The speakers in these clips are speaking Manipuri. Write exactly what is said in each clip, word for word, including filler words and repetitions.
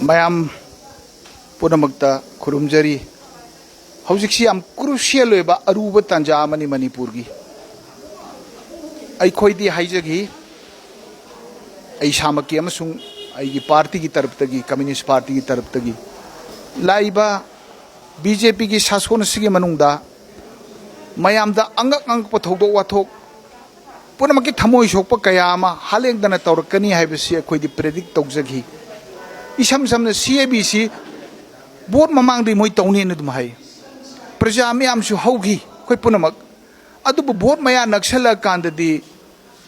ꯃꯌꯥꯝ ꯄꯨꯝꯅꯃꯛꯇ ꯈꯨꯔꯨꯝꯖꯔꯤ꯫ ꯍꯧꯖꯤꯛꯁꯤ ꯌꯥꯝ ꯀ꯭ꯔꯨꯁꯤꯌꯦꯜ ꯑꯣꯏꯕ ꯑꯔꯨꯕ ꯇꯥꯟꯖꯥ ꯑꯃꯅꯤ ꯃꯅꯤꯄꯨꯔꯒꯤ꯫ ꯑꯩꯈꯣꯏꯗꯤ ꯍꯥꯏꯖꯈꯤ, ꯑꯩ ꯏꯁꯥꯃꯛꯀꯤ ꯑꯃꯁꯨꯡ ꯑꯩꯒꯤ ꯄꯥꯔꯇꯤꯒꯤ ꯇꯔꯞꯇꯒꯤ, ꯀꯝꯃ꯭ꯌꯨꯅꯤꯁ ꯄꯥꯔꯇꯤꯒꯤ ꯇꯔꯞꯇꯒꯤ, ꯂꯥꯛꯏꯕ ꯕꯤ ꯖꯦ ꯄꯤꯒꯤ ꯁꯥꯁꯣꯟ ꯑꯁꯤꯒꯤ ꯃꯅꯨꯡꯗ ꯃꯌꯥꯝꯗ ꯑꯉꯛ ꯑꯉꯛꯄ ꯊꯧꯗꯣꯛ ꯋꯥꯊꯣꯛ, ꯄꯨꯝꯅꯃꯛꯀꯤ ꯊꯃꯣꯏ ꯁꯣꯛꯄ ꯀꯌꯥ ꯑꯃ ꯍꯥꯂꯦꯡꯗꯅ ꯇꯧꯔꯛꯀꯅꯤ ꯍꯥꯏꯕꯁꯤ ꯑꯩꯈꯣꯏꯗꯤ ꯄ꯭ꯔꯦꯗꯤꯛ ꯇꯧꯖꯈꯤ꯫ ꯏꯁꯝ ꯁꯝꯅ ꯁꯤ ꯑꯦ ꯕꯤꯁꯤ ꯚꯣꯠ ꯃꯃꯥꯡꯗꯒꯤ ꯃꯣꯏ ꯇꯧꯅꯤꯅ ꯑꯗꯨꯝ ꯍꯥꯏ꯫ ꯄ꯭ꯔꯖꯥ ꯃꯌꯥꯝꯁꯨ ꯍꯧꯈꯤ ꯑꯩꯈꯣꯏ ꯄꯨꯝꯅꯃꯛ꯫ ꯑꯗꯨꯕꯨ ꯚꯣꯠ ꯃꯌꯥ ꯅꯛꯁꯜꯂꯛꯑꯀꯥꯟꯗꯗꯤ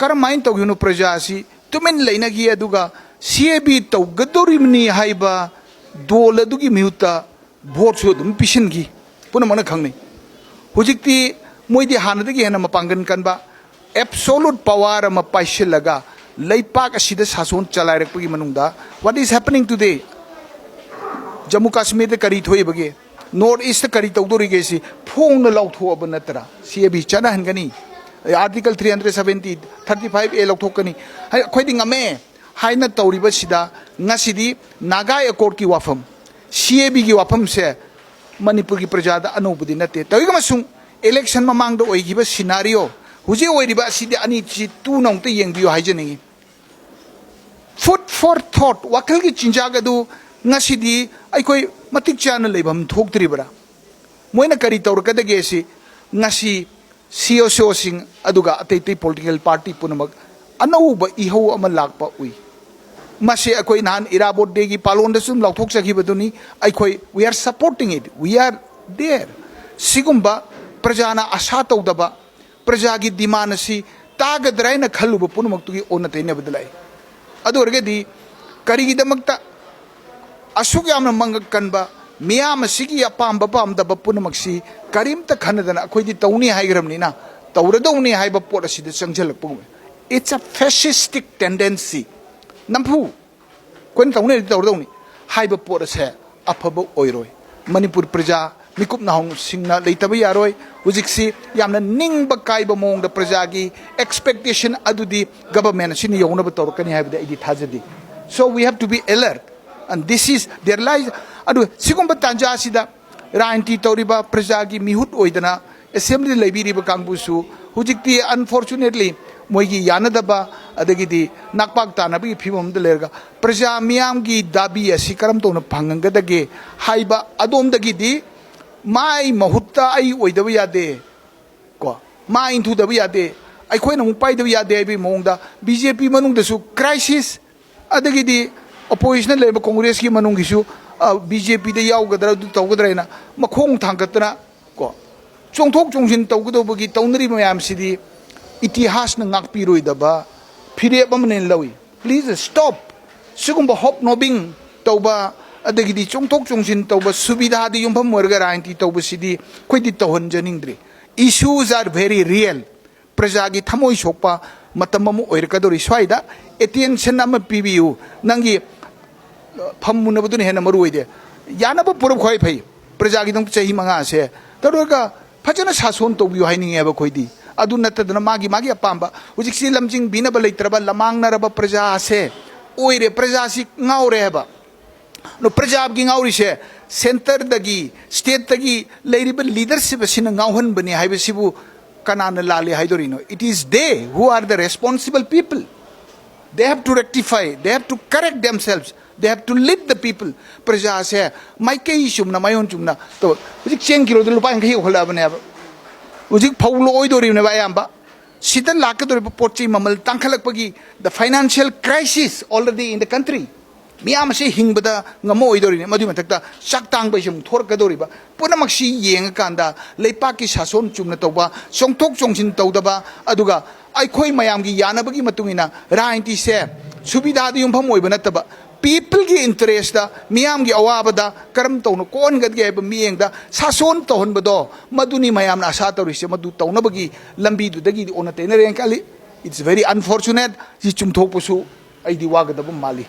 ꯀꯔꯝꯍꯥꯏꯅ ꯇꯧꯈꯤꯕꯅꯣ, ꯄ꯭ꯔꯖꯥꯁꯤ ꯇꯨꯃꯤꯟ ꯂꯩꯅꯈꯤ꯫ ꯑꯗꯨꯒ ꯁꯤ ꯑꯦ ꯕꯤ ꯇꯧꯒꯗꯧꯔꯤꯕꯅꯤ ꯍꯥꯏꯕ ꯗꯣꯜ ꯑꯗꯨꯒꯤ ꯃꯤꯍꯨꯠꯇ ꯚꯣꯠꯁꯨ ꯑꯗꯨꯝ ꯄꯤꯁꯤꯟꯈꯤ, ꯄꯨꯝꯅꯃꯛꯅ ꯈꯪꯅꯩ꯫ ꯍꯧꯖꯤꯛꯇꯤ ꯃꯣꯏꯗꯤ ꯍꯥꯟꯅꯗꯒꯤ ꯍꯦꯟꯅ ꯃꯄꯥꯡꯒꯜ ꯀꯟꯕ, ꯑꯦꯕꯁꯣꯂꯨꯠ ꯄꯋꯥꯔ ꯑꯃ ꯄꯥꯏꯁꯤꯜꯂꯒ ꯂꯩꯄꯥꯛ ꯑꯁꯤꯗ ꯁꯥꯁꯣꯟ ꯆꯂꯥꯏꯔꯛꯄꯒꯤ ꯃꯅꯨꯡꯗ, what is happening today? Jammu ꯀꯥꯁꯃꯤꯔꯗ ꯀꯔꯤ ꯊꯣꯛꯏꯕꯒꯦ? ꯅꯣꯔꯠ ꯏꯁꯇ ꯀꯔꯤ ꯇꯧꯗꯣꯔꯤꯒꯦ? ꯁꯤ ꯐꯣꯡꯅ ꯂꯥꯎꯊꯣꯛꯑꯕ ꯅꯠꯇ꯭ꯔꯥ? ꯁꯤ ꯑꯦ ꯕꯤ ꯆꯠꯅꯍꯟꯒꯅꯤ, article three hundred seventy, thirty five A ꯂꯧꯊꯣꯛꯀꯅꯤ꯫ ꯍꯥꯏ, ꯑꯩꯈꯣꯏꯗꯤ ꯉꯝꯃꯦ ꯍꯥꯏꯅ ꯇꯧꯔꯤꯕꯁꯤꯗ ꯉꯁꯤꯗꯤ ꯅꯥꯒꯥ ꯑꯦꯀꯣꯔꯗꯀꯤ ꯋꯥꯐꯝ, ꯁꯤ ꯑꯦ ꯕꯤꯒꯤ ꯋꯥꯐꯝꯁꯦ ꯃꯅꯤꯄꯨꯔꯒꯤ ꯄ꯭ꯔꯖꯥꯗ ꯑꯅꯧꯕꯗꯤ ꯅꯠꯇꯦ꯫ ꯇꯧꯏꯒꯨꯝꯕꯁꯨꯡ ꯏꯂꯦꯛꯁꯟ ꯃꯃꯥꯡꯗ ꯑꯣꯏꯈꯤꯕ ꯁꯤꯅꯥꯔꯤꯑꯣ ꯍꯧꯖꯤꯛ ꯑꯣꯏꯔꯤꯕ ꯑꯁꯤꯗꯤ ꯑꯅꯤꯁꯤ ꯇꯨꯅ ꯑꯃꯨꯛꯇ ꯌꯦꯡꯕꯤꯌꯨ ꯍꯥꯏꯖꯅꯤꯡꯏ꯫ Food for thought, ꯋꯥꯈꯜꯒꯤ ꯆꯤꯟꯖꯥꯛ ꯑꯗꯨ ꯉꯁꯤꯗꯤ ꯑꯩꯈꯣꯏ ꯃꯇꯤꯛ ꯆꯥꯅ ꯂꯩꯐꯝ ꯊꯣꯛꯇ꯭ꯔꯤꯕ꯭ꯔꯥ? ꯃꯣꯏꯅ ꯀꯔꯤ ꯇꯧꯔꯛꯀꯗꯒꯦ ꯁꯤ ꯉꯁꯤ ꯁꯤ ꯑꯣ ꯁꯤ ꯑꯣꯁꯤꯡ ꯑꯗꯨꯒ ꯑꯇꯩ ꯑꯇꯩ ꯄꯣꯂꯤꯇꯤꯀꯦꯜ ꯄꯥꯔꯇꯤ ꯄꯨꯝꯅꯃꯛ ꯑꯅꯧꯕ ꯏꯍꯧ ꯑꯃ ꯂꯥꯛꯄ ꯎꯏ꯫ ꯃꯁꯤ ꯑꯩꯈꯣꯏ ꯅꯍꯥꯟ ꯏꯔꯥꯕꯣꯠ ꯗꯦꯒꯤ ꯄꯥꯂꯣꯟꯗꯁꯨ ꯑꯗꯨꯝ ꯂꯥꯎꯊꯣꯛꯆꯈꯤꯕꯗꯨꯅꯤ, ꯑꯩꯈꯣꯏ we are supporting it, we are there꯫ ꯁꯤꯒꯨꯝꯕ ꯄ꯭ꯔꯖꯥꯅ ꯑꯁꯥ ꯇꯧꯗꯕ, ꯄ꯭ꯔꯖꯥꯒꯤ ꯗꯤꯃꯥꯟ ꯑꯁꯤ ꯇꯥꯒꯗ꯭ꯔꯥ ꯍꯥꯏꯅ ꯈꯜꯂꯨꯕ ꯄꯨꯝꯅꯃꯛꯇꯨꯒꯤ ꯑꯣꯟꯅ ꯇꯩꯅꯕꯗ ꯂꯥꯛꯏ꯫ ꯑꯗꯨ ꯑꯣꯏꯔꯒꯗꯤ ꯀꯔꯤꯒꯤꯗꯃꯛꯇ ꯑꯁꯨꯛ ꯌꯥꯝꯅ ꯃꯉꯛ ꯀꯟꯕ ꯃꯤꯌꯥꯝ ꯑꯁꯤꯒꯤ ꯑꯄꯥꯝꯕ ꯄꯥꯝꯗꯕ ꯄꯨꯝꯅꯃꯛꯁꯤ ꯀꯔꯤꯝꯇ ꯈꯟꯅꯗꯅ ꯑꯩꯈꯣꯏꯗꯤ ꯇꯧꯅꯤ ꯍꯥꯏꯈ꯭ꯔꯕꯅꯤꯅ ꯇꯧꯔꯗꯧꯅꯤ ꯍꯥꯏꯕ ꯄꯣꯠ ꯑꯁꯤꯗ ꯆꯪꯁꯤꯜꯂꯛꯄꯒꯨꯝꯕ? It's a fascistic tendency꯫ ꯅꯝꯐꯨ ꯑꯩꯈꯣꯏꯅ ꯇꯧꯅꯤꯡꯉꯗꯤ ꯇꯧꯔꯗꯧꯅꯤ ꯍꯥꯏꯕ ꯄꯣꯠ ꯑꯁꯦ ꯑꯐꯕ ꯑꯣꯏꯔꯣꯏ꯫ ꯃꯅꯤꯄꯨꯔ ꯄ꯭ꯔꯖꯥ ꯃꯤꯀꯨꯞ ꯅꯥꯍꯣꯡꯁꯤꯡꯅ ꯂꯩꯇꯕ ꯌꯥꯔꯣꯏ꯫ ꯍꯧꯖꯤꯛꯁꯤ ꯌꯥꯝꯅ ꯅꯤꯡꯕ ꯀꯥꯏꯕ ꯃꯑꯣꯡꯗ ꯄ꯭ꯔꯖꯥꯒꯤ ꯑꯦꯛꯁꯄꯦꯛꯇꯦꯁꯟ ꯑꯗꯨꯗꯤ ꯒꯚꯔꯟꯃꯦꯟ ꯑꯁꯤꯅ ꯌꯧꯅꯕ ꯇꯧꯔꯛꯀꯅꯤ ꯍꯥꯏꯕꯗꯤ ꯑꯩꯗꯤ ꯊꯥꯖꯗꯦ꯫ So we have to be alert꯫ And this is their life. ꯑꯗꯨ ꯁꯤꯒꯨꯝꯕ ꯇꯥꯟꯖꯥ ꯑꯁꯤꯗ ꯔꯥꯖꯅꯤꯇꯤ ꯇꯧꯔꯤꯕ ꯄ꯭ꯔꯖꯥꯒꯤ ꯃꯤꯍꯨꯠ ꯑꯣꯏꯗꯅ ꯑꯦꯁꯦꯝꯕ꯭ꯂꯤꯗ ꯂꯩꯕꯤꯔꯤꯕ ꯀꯥꯡꯕꯨꯁꯨ ꯍꯧꯖꯤꯛꯇꯤ unfortunately ꯃꯣꯏꯒꯤ ꯌꯥꯅꯗꯕ ꯑꯗꯒꯤꯗꯤ ꯅꯥꯛꯄꯥꯛ ꯇꯥꯅꯕꯒꯤ ꯐꯤꯕꯝ ꯑꯃꯗ ꯂꯩꯔꯒ ꯄ꯭ꯔꯖꯥ ꯃꯤꯌꯥꯝꯒꯤ ꯗꯥꯕꯤ ꯑꯁꯤ ꯀꯔꯝ ꯇꯧꯅ ꯐꯪꯍꯟꯒꯗꯒꯦ ꯍꯥꯏꯕ ꯑꯗꯣꯝꯗꯒꯤꯗꯤ ꯃꯥꯏ ꯃꯍꯨꯠꯇ ꯑꯩ ꯑꯣꯏꯗꯕ ꯌꯥꯗꯦ, ꯀꯣ, ꯃꯥ ꯏꯟꯊꯨꯗꯕ ꯌꯥꯗꯦ, ꯑꯩꯈꯣꯏꯅ ꯑꯃꯨꯛ ꯄꯥꯏꯗꯕ ꯌꯥꯗꯦ ꯍꯥꯏꯕꯒꯤ ꯃꯑꯣꯡꯗ ꯕꯤ ꯖꯦ ꯄꯤ ꯃꯅꯨꯡꯗꯁꯨ crisis, ꯑꯗꯒꯤꯗꯤ oppositionꯗ ꯂꯩꯔꯤꯕ ꯀꯣꯡꯒ꯭ꯔꯦꯁꯀꯤ ꯃꯅꯨꯡꯒꯤꯁꯨ ꯕꯤ ꯖꯦ ꯄꯤꯗ ꯌꯥꯎꯒꯗ꯭ꯔꯥ, ꯑꯗꯨ ꯇꯧꯒꯗ꯭ꯔꯥ ꯍꯥꯏꯅ ꯃꯈꯣꯡ ꯊꯥꯡꯒꯠꯇꯅ, ꯀꯣ, ꯆꯣꯡꯊꯣꯛ ꯆꯣꯡꯁꯤꯟ ꯇꯧꯒꯗꯧꯕꯒꯤ ꯇꯧꯅꯔꯤꯕ ꯃꯌꯥꯝꯁꯤꯗꯤ ꯏꯇꯤꯍꯥꯁꯅ ꯉꯥꯛꯄꯤꯔꯣꯏꯗꯕ ꯐꯤꯔꯦꯞ ꯑꯃꯅꯦꯅ ꯂꯧꯏ꯫ Please stop꯫ ꯁꯤꯒꯨꯝꯕ ꯍꯣꯞ ꯅꯣꯕꯤꯡ ꯇꯧꯕ, ꯑꯗꯒꯤꯗꯤ ꯆꯣꯡꯊꯣꯛ ꯆꯣꯡꯁꯤꯟ ꯇꯧꯕ, ꯁꯨꯕꯤꯙꯥꯗ ꯌꯨꯝꯐꯝ ꯑꯣꯏꯔꯒ ꯔꯥꯖꯅꯤꯇꯤ ꯇꯧꯕꯁꯤꯗꯤ ꯑꯩꯈꯣꯏꯗꯤ ꯇꯧꯍꯟꯖꯅꯤꯡꯗ꯭ꯔꯤ꯫ Issues are very real꯫ ꯄ꯭ꯔꯖꯥꯒꯤ ꯊꯃꯣꯏ ꯁꯣꯛꯄ ꯃꯇꯝ ꯑꯃ ꯑꯣꯏꯔꯛꯀꯗꯧꯔꯤ꯫ ꯁ꯭ꯋꯥꯏꯗ attention ꯑꯃ ꯄꯤꯕꯤꯌꯨ꯫ ꯅꯪꯒꯤ, ꯑ, ꯐꯝ ꯃꯨꯟꯅꯕꯗꯨꯅ ꯍꯦꯟꯅ ꯃꯔꯨ ꯑꯣꯏꯗꯦ꯫ ꯌꯥꯅꯕ ꯄꯨꯔꯞ ꯈ꯭ꯋꯥꯏ ꯐꯩ꯫ ꯄ꯭ꯔꯖꯥꯒꯤꯗꯃꯛ ꯆꯍꯤ ꯃꯉꯥꯁꯦ ꯇꯧꯔꯒ ꯐꯖꯅ ꯁꯥꯁꯣꯟ ꯇꯧꯕꯤꯌꯨ ꯍꯥꯏꯅꯤꯡꯉꯦꯕ ꯑꯩꯈꯣꯏꯗꯤ꯫ ꯑꯗꯨ ꯅꯠꯇꯗꯅ ꯃꯥꯒꯤ, ꯃꯥꯒꯤ ꯑꯄꯥꯝꯕ, ꯍꯧꯖꯤꯛꯁꯤ ꯂꯝꯖꯤꯡꯕꯤꯅꯕ ꯂꯩꯇ꯭ꯔꯕ, ꯂꯃꯥꯡꯅꯔꯕ ꯄ꯭ꯔꯖꯥꯁꯦ ꯑꯣꯏꯔꯦ꯫ ꯄ꯭ꯔꯖꯥꯁꯤ ꯉꯥꯎꯔꯦ ꯍꯥꯏꯕ꯫ ꯑꯗꯣ ꯄ꯭ꯔꯖꯥꯒꯤ ꯉꯥꯎꯔꯤꯁꯦ centreꯗꯒꯤ, stateꯇꯒꯤ ꯂꯩꯔꯤꯕ leadership ꯑꯁꯤꯅ ꯉꯥꯎꯍꯟꯕꯅꯤ ꯍꯥꯏꯕꯁꯤꯕꯨ ꯀꯅꯥꯅ ꯂꯥꯜꯂꯤ ꯍꯥꯏꯗꯣꯔꯤꯅꯣ? It is they who are the responsible people. They have to rectify, they have to correct themselves, they have to lead the people. ꯄ꯭ꯔꯖꯥꯁꯦ ꯃꯥꯏꯀꯩ ꯆꯨꯝꯅ, ꯃꯥꯏꯑꯣꯟ ꯆꯨꯝꯅ ꯇꯧ꯫ ꯍꯧꯖꯤꯛ ꯆꯦꯡ ꯀꯤꯂꯣꯗ ꯂꯨꯄꯥ ꯌꯥꯡꯈꯩ ꯌꯧꯈꯠꯂꯛꯑꯕꯅꯦꯕ꯫ ꯍꯧꯖꯤꯛ ꯐꯧ ꯂꯣꯛꯑꯣꯏꯗꯣꯔꯤꯕꯅꯦꯕ ꯑꯌꯥꯝꯕ꯫ ꯁꯤꯗ ꯂꯥꯛꯀꯗꯧꯔꯤꯕ ꯄꯣꯠ ꯆꯩ ꯃꯃꯜ ꯇꯥꯡꯈꯠꯂꯛꯄꯒꯤ the financial crisis already in the country꯫ ꯃꯤꯌꯥꯝ ꯑꯁꯤ ꯍꯤꯡꯕꯗ ꯉꯝꯃꯛꯑꯣꯏꯗꯧꯔꯤꯅꯤ꯫ ꯃꯗꯨꯒꯤ ꯃꯊꯛꯇ ꯆꯥꯛ ꯇꯥꯡꯕ ꯍꯥꯏꯁꯤ ꯑꯃꯨꯛ ꯊꯣꯔꯛꯀꯗꯧꯔꯤꯕ꯫ ꯄꯨꯝꯅꯃꯛꯁꯤ ꯌꯦꯡꯉꯀꯥꯟꯗ ꯂꯩꯄꯥꯛꯀꯤ ꯁꯥꯁꯣꯟ ꯆꯨꯝꯅ ꯇꯧꯕ, ꯆꯣꯡꯊꯣꯛ ꯆꯣꯡꯁꯤꯟ ꯇꯧꯗꯕ, ꯑꯗꯨꯒ ꯑꯩꯈꯣꯏ ꯃꯌꯥꯝꯒꯤ ꯌꯥꯅꯕꯒꯤ ꯃꯇꯨꯡ ꯏꯟꯅ ꯔꯥꯖꯅꯤꯇꯤꯁꯦ ꯁꯨꯕꯤꯙꯥꯗ ꯌꯨꯝꯐꯝ ꯑꯣꯏꯕ ꯅꯠꯇꯕ, peopleꯒꯤ interestꯇ, ꯃꯤꯌꯥꯝꯒꯤ ꯑꯋꯥꯕꯗ ꯀꯔꯝ ꯇꯧꯅ ꯀꯣꯛꯍꯟꯒꯗꯒꯦ ꯍꯥꯏꯕ ꯃꯤꯠꯌꯦꯡꯗ ꯁꯥꯁꯣꯟ ꯇꯧꯍꯟꯕꯗꯣ, ꯃꯗꯨꯅꯤ ꯃꯌꯥꯝꯅ ꯑꯁꯥ ꯇꯧꯔꯤꯁꯦ꯫ ꯃꯗꯨ ꯇꯧꯅꯕꯒꯤ ꯂꯝꯕꯤꯗꯨꯗꯒꯤꯗꯤ ꯑꯣꯟꯅ ꯇꯩꯅꯔꯦꯅ ꯈꯜꯂꯤ꯫ It's very unfortunate꯫ ꯁꯤ ꯆꯨꯝꯊꯣꯛꯄꯁꯨ ꯑꯩꯗꯤ ꯋꯥꯒꯗꯕ ꯃꯥꯜꯂꯤ꯫